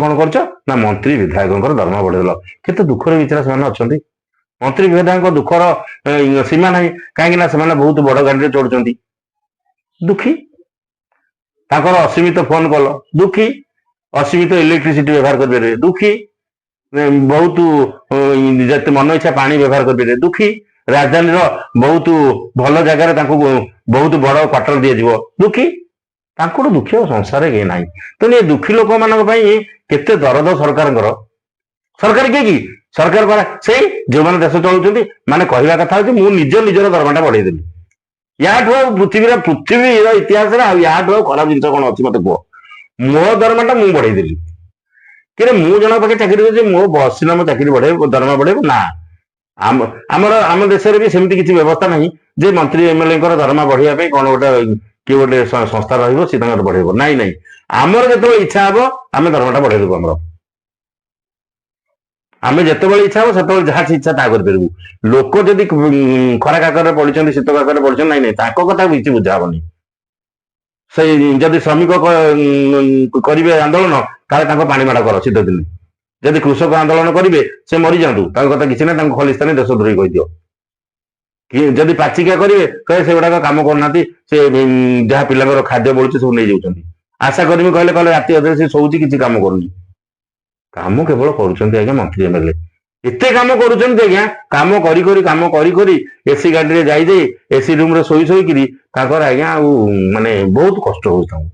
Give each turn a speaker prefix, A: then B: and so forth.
A: କଣ କରୁଛ ନା ମନ୍ତ୍ରୀ ବିଧାୟକଙ୍କର ଦରମା ବଢେଇଦେଲ। କେତେ ଦୁଃଖରେ ବିଚାରା ସେମାନେ ଅଛନ୍ତି। ମନ୍ତ୍ରୀ ବିଧାୟକଙ୍କ ଦୁଃଖର ସୀମା ନାହିଁ, କାହିଁକି ନା ସେମାନେ ବହୁତ ବଡ ଗାଡିରେ ଚଢୁଛନ୍ତି, ଦୁଃଖୀ। ତାଙ୍କର ଅସୀମିତ ଫୋନ କଲ, ଦୁଃଖୀ। ଅସୀମିତ ଇଲେକ୍ଟ୍ରିସିଟି ବ୍ୟବହାର କରିପାରିବେ, ଦୁଃଖୀ। ବହୁତ ଯେତେ ମନ ଇଚ୍ଛା ପାଣି ବ୍ୟବହାର କରିପାରିବେ, ଦୁଃଖୀ। ରାଜଧାନୀର ବହୁତ ଭଲ ଜାଗାରେ ତାଙ୍କୁ ବହୁତ ବଡ କ୍ୱାର୍ଟର ଦିଆଯିବ, ଦୁଃଖୀ। ତାଙ୍କଠୁ ଦୁଃଖୀ ଆଉ ସଂସାରରେ କେହି ନାହିଁ। ତେଣୁ ଏ ଦୁଃଖୀ ଲୋକମାନଙ୍କ ପାଇଁ କେତେ ଦରଦ ସରକାରଙ୍କର। ସରକାର କିଏ କି? ସରକାର ପରା ସେଇ ଯୋଉମାନେ ଦେଶ ଚଳୁଛନ୍ତି। ମାନେ କହିବା କଥା ହଉଛି, ମୁଁ ନିଜ ନିଜର ଦରମାଟା ବଢେଇଦେଲି। ୟାଠୁ ଆଉ ପୃଥିବୀର ଇତିହାସରେ ଆଉ ୟାଠୁ ଆଉ ଖରାପ ଜିନିଷ କଣ ଅଛି ମତେ କୁହ? ମୋ ଦରମାଟା ମୁଁ ବଢେଇଦେଲି କିରେ, ମୁଁ ଜଣଙ୍କ ପାଖେ ଚାକିରି କରୁଛି, ମୋ ବସ୍ ସିନା ମୋ ଚାକିରି ବଢେଇବ, ଦରମା ବଢେଇବ ନା। ଆମର ଆମ ଦେଶରେ ବି ସେମିତି କିଛି ବ୍ୟବସ୍ଥା ନାହିଁ ଯେ ମନ୍ତ୍ରୀ ଏମଏଲଏଙ୍କର ଦରମା ବଢେଇବା ପାଇଁ କଣ ଗୋଟେ କିଏ ଗୋଟେ ସଂସ୍ଥା ରହିବ, ସିଏ ତାଙ୍କର ବଢେଇବ। ନାଇଁ ନାଇଁ, ଆମର ଯେତେବେଳେ ଇଚ୍ଛା ହବ ଆମେ ଦରମାଟା ବଢେଇଦେବୁ। ଆମର ଆମେ ଯେତେବେଳେ ଇଚ୍ଛା ହବ ସେତେବେଳେ ଯାହା ଇଚ୍ଛା ତାହା କରିପାରିବୁ। ଲୋକ ଯଦି ଖରା କାକରରେ ପଡିଛନ୍ତି, ଶୀତ କାକରରେ ପଡିଛନ୍ତି, ନାଇଁ ନାଇଁ, ତାଙ୍କ କଥା କିଛି ବୁଝା ହବନି। ସେଇ ଯଦି ଶ୍ରମିକ କରିବେ ଆନ୍ଦୋଳନ, ତାହେଲେ ତାଙ୍କ ପାଣି ମାଡ଼ କର ଶୀତ ଦିନେ। ଯଦି କୃଷକ ଆନ୍ଦୋଳନ କରିବେ, ସେ ମରିଯାଆନ୍ତୁ, ତାଙ୍କ କଥା କିଛି ନାହିଁ, ତାଙ୍କୁ ଖଲିସ୍ତାନୀ ଦେଶଦ୍ରୋହୀ କହିଦିଅ। କି ଯଦି ପାଚିକା କରିବେ, କହିବେ ସେଗୁଡାକ କାମ କରୁନାହାନ୍ତି, ସେ ଯାହା ପିଲାଙ୍କର ଖାଦ୍ୟ ବଳୁଛି ସବୁ ନେଇଯାଉଛନ୍ତି। ଆଶା କରିବି କହିଲେ କହିଲେ ରାତି ଅଧରେ ସେ ଶୋଉଛି, କିଛି କାମ କରୁନି। କାମ କେବଳ କରୁଛନ୍ତି ଆଜ୍ଞା ମନ୍ତ୍ରୀ ଏମଏଲଏ। ଏତେ କାମ କରୁଛନ୍ତି ଆଜ୍ଞା, କାମ କରି କରି କାମ କରି କରି ଏସି ଗାଡିରେ ଯାଇ ଯାଇ ଏସି ରୁମରେ ଶୋଇ ଶୋଇକିରି ତାଙ୍କର ଆଜ୍ଞା ଆଉ ମାନେ ବହୁତ କଷ୍ଟ ହଉଛି ତାଙ୍କୁ।